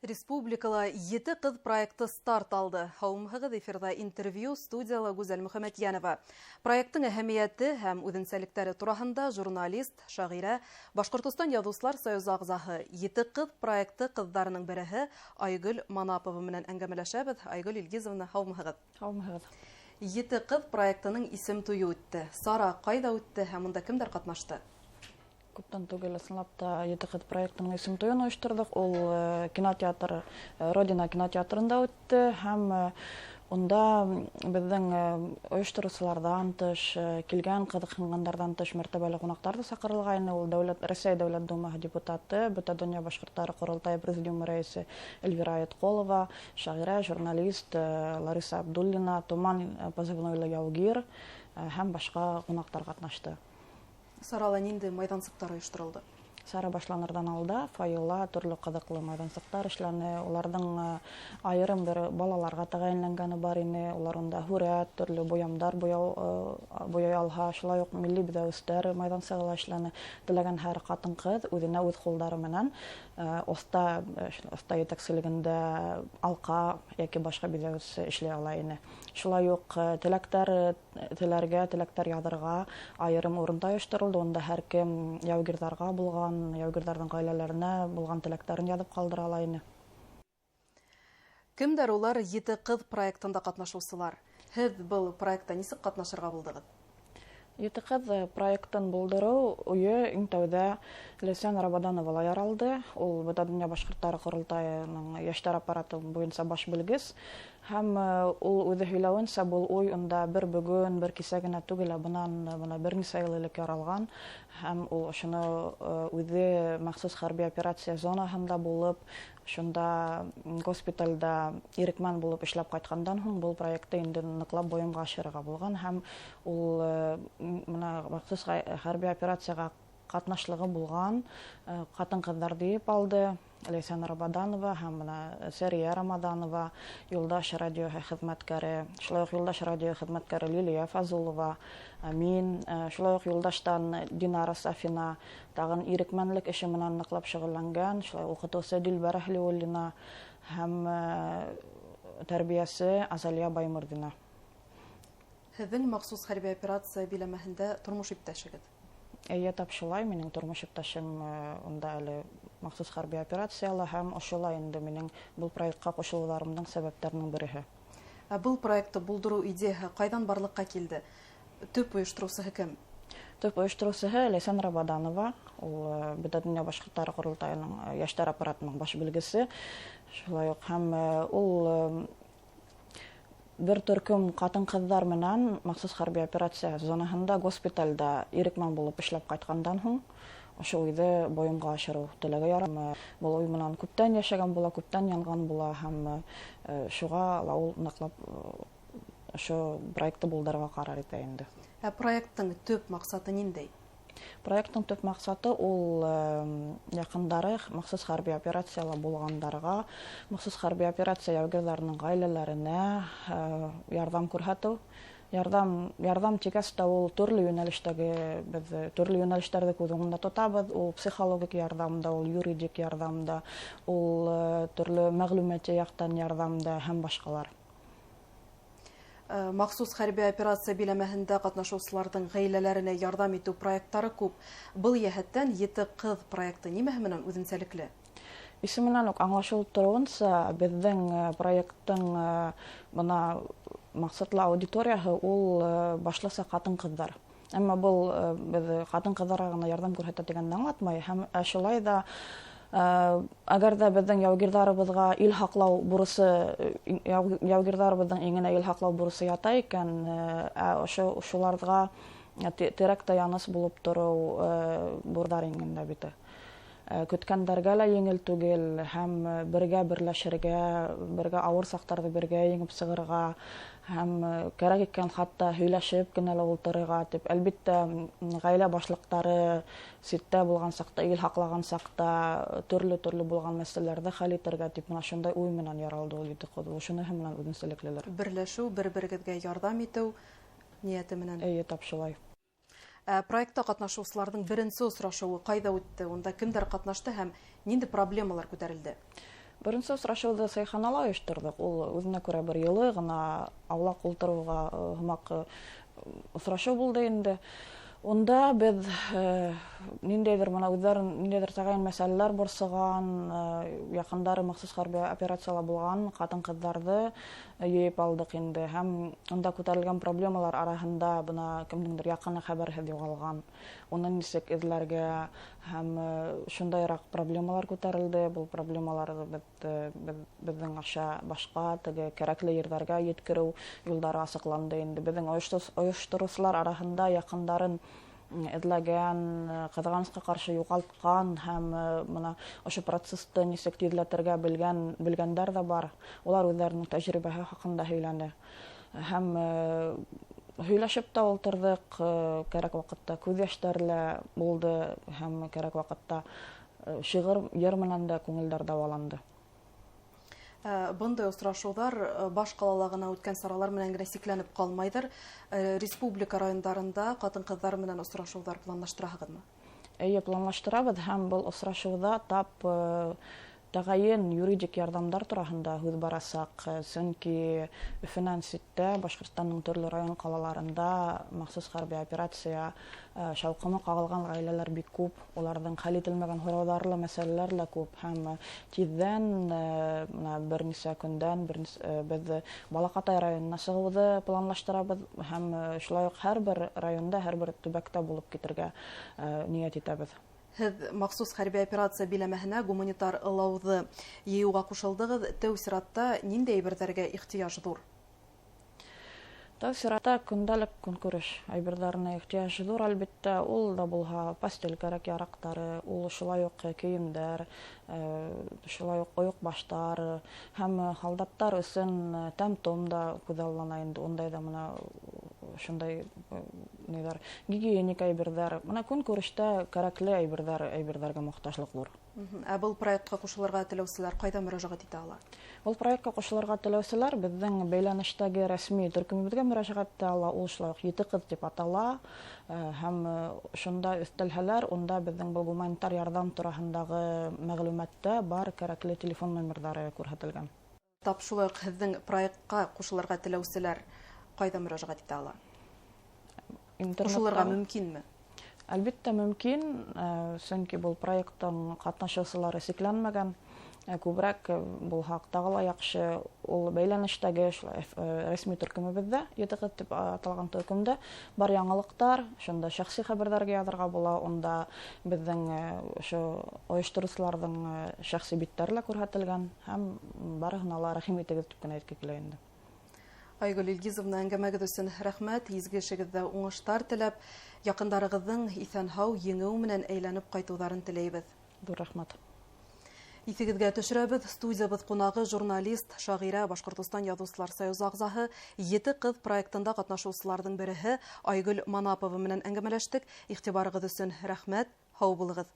Республикала «Ете ҡыҙ» проекты старт алды. Һаумыһығыҙ, эфирҙа интервью, студияла Гүзәл Мөхәмәтйәнова. Проекттың әһәмиәте һәм үҙенсәлектәре тураһында журналист, шағирә, Башҡортостан Яҙыусылар союзы ағзаһы, «Ете ҡыҙ» проекты ҡыҙҙарының береһе Айгөл Манапова менән әңгәмәләшәбеҙ. Айгөл Илгизовна, һаумыһығыҙ. Һаумыһығыҙ. «Ете ҡыҙ» проектының исем туйы үтте. Сара ҡайҙа үтте һәм унда кемдәр ҡатнашты? Күптән түгел, ысынлап та, «Ете ҡыҙ» проектының исем туйын ойошторҙоҡ. Ул кинотеатр, «Родина» кинотеатрында үтте, һәм унда беҙҙең ойоштороусыларҙан тыш, килгән ҡыҙыҡһынғандарҙан тыш, мәртәбәле ҡунаҡтар ҙа саҡырылғайны. Ул дәүләт Рәсәй Дәүләт Думаһы депутаты, Бөтә донъя башҡорттары ҡоролтайы президиумы рәйесе Эльвира Айытҡолова, шағирә, журналист Лариса Абдуллина, Томан позывнойлы яугир һәм башҡа ҡунаҡтар ҡатнашты. Сарала ниндәй майҙансыҡтар ойошторолдо? Сара башланырҙан алда фойела төрлө ҡыҙыҡлы майҙансыҡтар эшләне. Уларҙың айырым бер балаларға тәғәйенләнгәне бар ине. Улар унда һүрәт, төрлө буямдар буяй алһа, шулай уҡ милли биҙәүестәр майҙансығы ла эшләне. Теләгән һәр ҡатын-ҡыҙ үҙенә үҙ ҡулдары менән оҫта етәкселегендә алҡа йәки башҡа биҙәүес эшләй ала ине. Шулай уҡ теләктәр теләргә, теләктәр яҙырға айырым урын ойошторолдо. Унда һәр кем яугирҙарға булған, яугирҙарҙың ғаиләләренә булған теләктәрен яҙып ҡалдыра ала ине. Кемдәр улар «Ете ҡыҙ» проектында ҡатнашыусылар? Һеҙ был проектта нисек ҡатнашырға булдығыҙ? «Ете ҡыҙ» проектын булдырыу уйы иң тәүҙә Ләйсән Рабадановала яралды. Ул Бөтә донъя башҡорттары ҡоролтайының йәштәр аппараты буйынса баш белгес. Һәм ул үҙе һөйләүенсә, был уй унда бер бөгөн, бер кисә генә түгел, ә бынан бына бер нисә йыл элек яралған. Һәм ул ошоно үҙе махсус хәрби операция зонаһында булып, шунда госпиталдә ирекмән булып эшләп ҡайтҡандан һуң был проектты инде ныҡлап бойомға ашырырға булған. Һәм ул бына махсус хәрби операцияға ҡатнашлығы булған ҡатын-ҡыҙҙарҙы йыйып алды. Ләйсән Рабаданова һәм бына Сәрия Рамаданова, Юлдаш радиоһы хеҙмәткәре, шулай уҡ Юлдаш радио хеҙмәткәре Лилия Фазулова, мин, шулай уҡ Юлдаштан Динара Сафина, тағын ирекмәнлек эше менән ныҡлап шөғөлләнгән, шулай уҡытыусы Дилбәр Әһлиуллина һәм тәрбиәсе Азалия Баймырҙина. Һеҙҙең махсус хәрби операция биләмәһендә тормош иптәшегеҙ? Эйе, тап шулай, минең тормош иптәшем унда әле махсус хәрби операцияла, һәм ошолай инде минең был проектҡа ҡушылыуҙарымдың сәбәптәренең береһе. Ә был проектты булдырыу идеяһы ҡайҙан барлыҡҡа килде? Төп ойоштороусыһы кем? Төп ойоштороусыһы Ләйсән Рабаданова, ул Бөтә донъя башҡорттары ҡоролтайының йәштәр аппаратының баш белгесе. Шулай уҡ һәм ул бер төркөм ҡатын-ҡыҙҙар менән махсус хәрби операция зонаһында госпиталдә ирекмән булып эшләп ҡайтҡандан һуң ошо уйҙы бойомға ашырыу теләге ярам. Был уй менән күптән йәшәгән була, күптән янған була, һәм шуға ла ул ныҡлап ошо проектты булдырырға ҡарар итә инде. Ә проекттың төп маҡсаты ниндәй? Проекттың төп маҡсаты ул яҡындары махсус хәрби операцияла булғандарға, махсус хәрби операция яугирҙарының ғаиләләренә ярҙам күрһәтеү. Ярҙам тигәс тә ул төрлө йүнәлештәге, беҙ төрлө йүнәлештәрҙе күҙ уңында тотабыҙ. Ул психологик ярҙам да, ул юридик ярҙам да, ул төрлө мәғлүмәти яҡтан ярҙам да һәм башҡалар. Махсус хәрби операция биләмәһендә ҡатнашыусыларҙың ғаиләләренә ярҙам итеү проекттары күп. Был йәһәттән «Ете ҡыҙ» проекты нимәһе менән үҙенсәлекле? Исеменән үк аңлашылып тороуынса, беҙҙең проекттың бына маҡсатлы аудиторияһы ул башлыса ҡатын-ҡыҙҙар. Әммә был беҙ ҡатын-ҡыҙҙарға ғына ярҙам күрһәтә тигәнде аңлатмай. Һәм шулай ҙа әгәр ҙә беҙҙең яугирҙарыбыҙға ил һаҡлау бурысы, яугирҙарыбыҙҙың иңенә ил һаҡлау бурысы ята икән, ә ошоларға терәк таяныс булып тороу бурҙар иңендә бит. Көткәндәргә лә еңел түгел, һәм бергә берләшергә, бергә ауыр саҡтарҙы бергә еңеп сығырға, һәм кәрәк икән хатта һөйләшеп кенә лә ултырырға тип. Әлбиттә, ғаилә башлыҡтары ситтә булған саҡта, ил һаҡлаған саҡта төрлө-төрлө булған мәсьәләләрҙе хәл итергә тип бына шундай уй менән яралды ул «Ете ҡыҙ». Ул шуныһы менән үҙенсәлеклелер. Берләшеү, бер-берегеҙгә ярҙам итеү ниәте менән. Эйе, тап шулай. Проектта ҡатнашыусыларҙың беренсе осрашыуы ҡайҙа үтте? Унда кемдәр ҡатнашты һәм ниндәй проблемалар күтәрелде? Беренсе осрашыуҙы сәйханала ойошторҙоҡ. Ул үҙенә күрә бер йылы ғына аулаҡ ултырыуға һымаҡ осрашыу булды инде. Унда беҙ ниндәйҙер бына үҙҙәрен ниндәйҙер тәғәйен мәсьәләләр борсоған, яҡындары махсус хәрби операцияла булған ҡатын-ҡыҙҙарҙы йыйып алдыҡ инде. Һәм унда күтәрелгән проблемалар араһында бына кемдеңдер яҡыны хәбәрһеҙ юғалған, уны нисек эҙләргә, һәм шундайыраҡ проблемалар күтәрелде. Был проблемаларҙы беҙҙең аша башҡа теге кәрәкле ерҙәргә еткереү юлдары асыҡланды инде. Беҙҙең ойоштороусылар араһында яҡындарын эҙләгән, ҡыҙғанысҡа ҡаршы юғалтҡан һәм бына ошо процессты нисек тиҙләтергә белгәндәр ҙә бар. Улар үҙҙәренең тәжрибәһе хаҡында һөйләне. Һәм һөйләшеп тә ултырҙыҡ, кәрәк ваҡытта күҙ йәштәре лә булды, һәм кәрәк ваҡытта шиғыр, йыр менән дә күңелдәр дауаланды. Бындай осрашыуҙар баш ҡалала ғына үткән саралар менән генә сикләнеп ҡалмайҙыр. Республика райондарында ҡатын-ҡыҙҙар менән осрашыуҙар планлаштыраһығыҙмы? Эйе, планлаштырабыҙ, һәм был осрашыуҙа тап тәғәйен юридик ярҙамдар тураһында һүҙ барасаҡ, сөнки Өфөнән ситтә Башҡортостандың төрлө район ҡалаларында махсус хәрби операция шауҡымы ҡағылған ғаиләләр бик күп, уларҙың хәл ителмәгән һорауҙары ла, мәсьәләләр лә күп, һәм тиҙҙән, бына бер нисә көндән беҙ Балаҡатай районына сығыуҙы планлаштырабыҙ, һәм шулай уҡ һәр бер районда, һәр бер төбәктә булып китергә ниәт итәбеҙ. Һеҙ махсус хәрби операция биләмәһенә гуманитар ылауҙы йыйыуға ҡушылдығыҙ. Тәү сиратта ниндәй әйберҙәргә ихтыяж ҙур? Тәү сиратта көндәлек көнкүреш әйберҙәренә ихтыяж ҙур, әлбиттә. Ул да булһа постель кәрәк-яраҡтары, ул шулай уҡ кейемдәр, шулай уҡ ойоҡбаштар һәм һалдаттар өсөн тәм-том да күҙаллана инде. Ундай ҙа бына шундай ниҙәр, гигиеник әйберҙәр, бына көнкүрештә кәрәкле әйберҙәргә мохтажлыҡ ҙур. Ә был проектҡа ҡушылырға теләүселәр ҡайҙа мөрәжәғәт итә ала? Был проектҡа ҡушылырға теләүселәр беҙҙең бәйләнештәге рәсми төркөмөбөҙгә мөрәжәғәт итә ала. Ул шулай уҡ Ете ҡыҙ тип атала, һәм шунда өҫтәлһәләр, унда беҙҙең был гуманитар ярҙам тураһындағы мәғлүмәттә бар кәрәкле телефон номерҙары күрһәтелгән. Тап шулай уҡ һеҙҙең проектҡа ҡушылырға теләүселәр ҡайҙа мөрәжәғәт итә ала? Интернетта Ҡушылырға мөмкинме? Әлбиттә мөмкин, сөнки был проекттың ҡатнашыусылары сикләнмәгән. Күберәк булһаҡ тағы ла яҡшы. Ул бәйләнештәге шулай, рәсми төркөмөбөҙҙә, Ете ҡыҙ тип аталған төркөмдә бар яңылыҡтар, шунда шәхси хәбәрҙәргә яҙырға була, унда беҙҙең ошо ойоштороусыларҙың шәхси биттәре лә күрһәтелгән, һәм барыһына ла рәхим итегеҙ тип кенә әйтке килә инде. Айгөл Илгизовна, әңгәмәгеҙ өсөн рәхмәт, изге эшегеҙҙә уңыштар теләп, яҡындарығыҙҙың иҫән-һау еңеү менән әйләнеп ҡайтыуҙарын теләйбеҙ. Ҙур рәхмәт. Иҫегеҙгә төшөрәбеҙ, студиябыҙ ҡунағы журналист, шағирә, Башҡортостан Яҙыусылар союзы ағзаһы, Ете ҡыҙ проектында ҡатнашыусыларҙың береһе Айгөл Манапова менән әңгәмәләштек. Иғтибарығыҙ өсөн рәхмәт, һау булығыҙ.